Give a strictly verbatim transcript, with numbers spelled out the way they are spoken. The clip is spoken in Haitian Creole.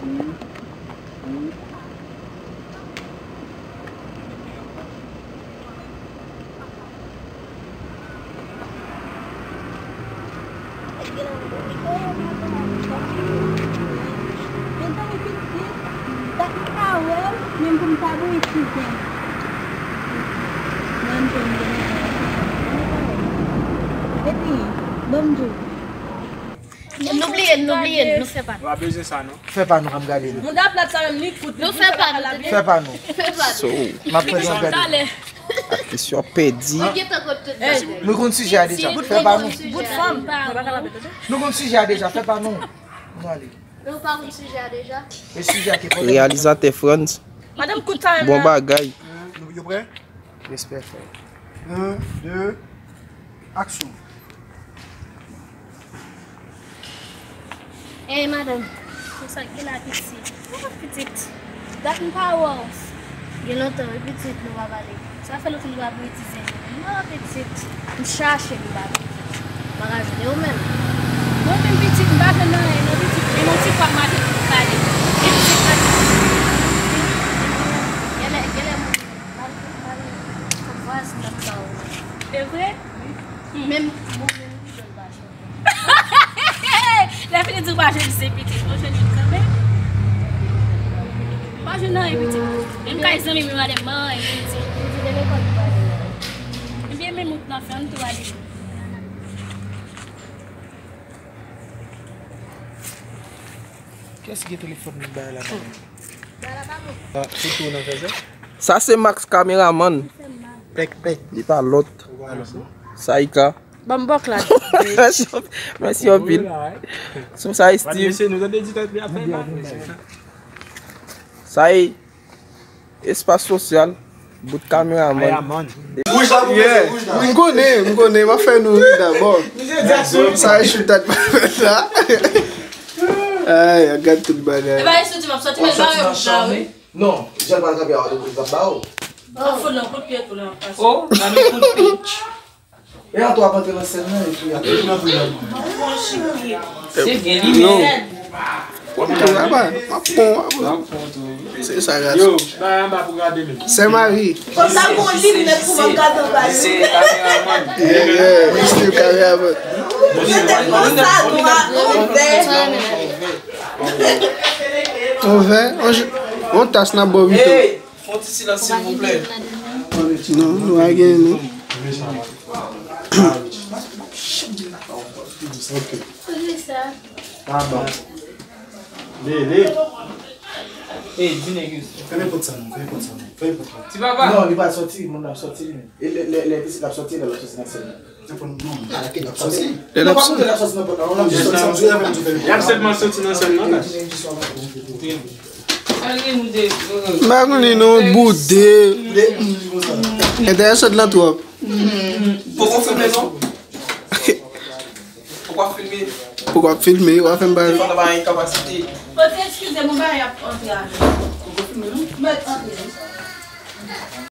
Epi, ban m di w. Nou bliye l, nou bliye l, nou fè pa nou. Nou pa bezwen sa, non. Fè pa nou, k ap gade nou. Moun da plat sa menm, li kout. Nou fè pa nou. Fè pa nou. Fè pa nou. So, m ap prezante. Talè. Atis yo ap pèdi. Nou gentan konn tout bagay. Nou konn sijè a deja. Fè pa nou. Bout fanm. Nou konn sijè a deja. Fè pa nou. Nou ale. Men ou pa konn sijè a deja? E sijè a ki pwoblèm? Reyalizatè Frantz. Madanm kout sa menm. Bon bagay. Yo prè? Respè, frè. Un, deux, action. Ey, madanm. Konsa ki la pitit? Ou pitit? Dat m pa wè w. Gen lontan, wi, pitit, nou pa pale. Sa fè lontan nou pa pale ti zen. Non, pitit. M chache m pa pitit. M pa ka jwenn ou menm. Mwen menm pitit, m pa jwenn anyen, non, pitit. Men yon ti fwa m mache pou m pale. Gen pitit pa pitit. Genlè, genlè moun mal, mal, vwazin nan ta ou. Se vre? Wi. Menm, mwen menm, wi, jwenn pa jwenn. Lè fini di w pa jwenn se pitit, mwen jwenn youn kanmenm. Pa jwenn anyen pitit. Menm kay zanmi m yo ale m pa anyen pitit. Ebyen menm wout nan fè, ann tou ale. Kiyès ki gen telefòn li bay la, madanm? Ah, se tou nan fè sa? Sa se Max kameramann. Pèk, pèk. Li pa lòt. Saika. Ban m bòk la. Mèsi, mèsi anpil. Sou sa, Steve. Mesye, nou tande di tèt li ap fè mal. Sa e espas sosyal, bout kameramann. Wouj la pou mesye, wouj la. M konnen, m konnen, m ap fè nou ri dabò. Sa e choutat pa fè la. Ay, gad tout bagay. E pa soti, m ap soti, men bare wouj la, wi. Non, jan l pral kanpe a, li ap ba w. An fout nan kout pye tou la, an pase. Oh, nan kout pye. E an tou ap antre nan sèn nan, epi ap. Se gen limit. Yo. Kout pye la, m ap pran w, m ap pran w. Se sa, gason. Yo, bay anba pou gade men. Sè Mari. Konsa gon limit pou m ap gade anba yo. Se kameramann. Yeah, yeah, misye kameramann. Konsa, nou a, on vè. On vè, on tas n ap bwè pito. Fè yon ti silans, silvouplè. Non, nou pa gen, non. Ok. Papa. Lele. Ey, di nèg yo. Fèmen pòt sa non, fèmen pòt sa non, fèmen pòt la. Ti papa. Non, li pa sòti, moun nan sòti li menm. E lè, lè, lè pitit la sòti, lè l ap sòti nan sèn nan. Lè l ap sòti. Y ap sèlman sòti nan sèn nan la. M pa konnen non, boude. Entèresan lan twòp. Poko filme non. Poko ap filme. Poko ap filme, w ap fè m pale. Fò nou pa gen kapasite. Kote, eskize m, yon bagay ap antre avè m. Poko filme non. Mèt antre.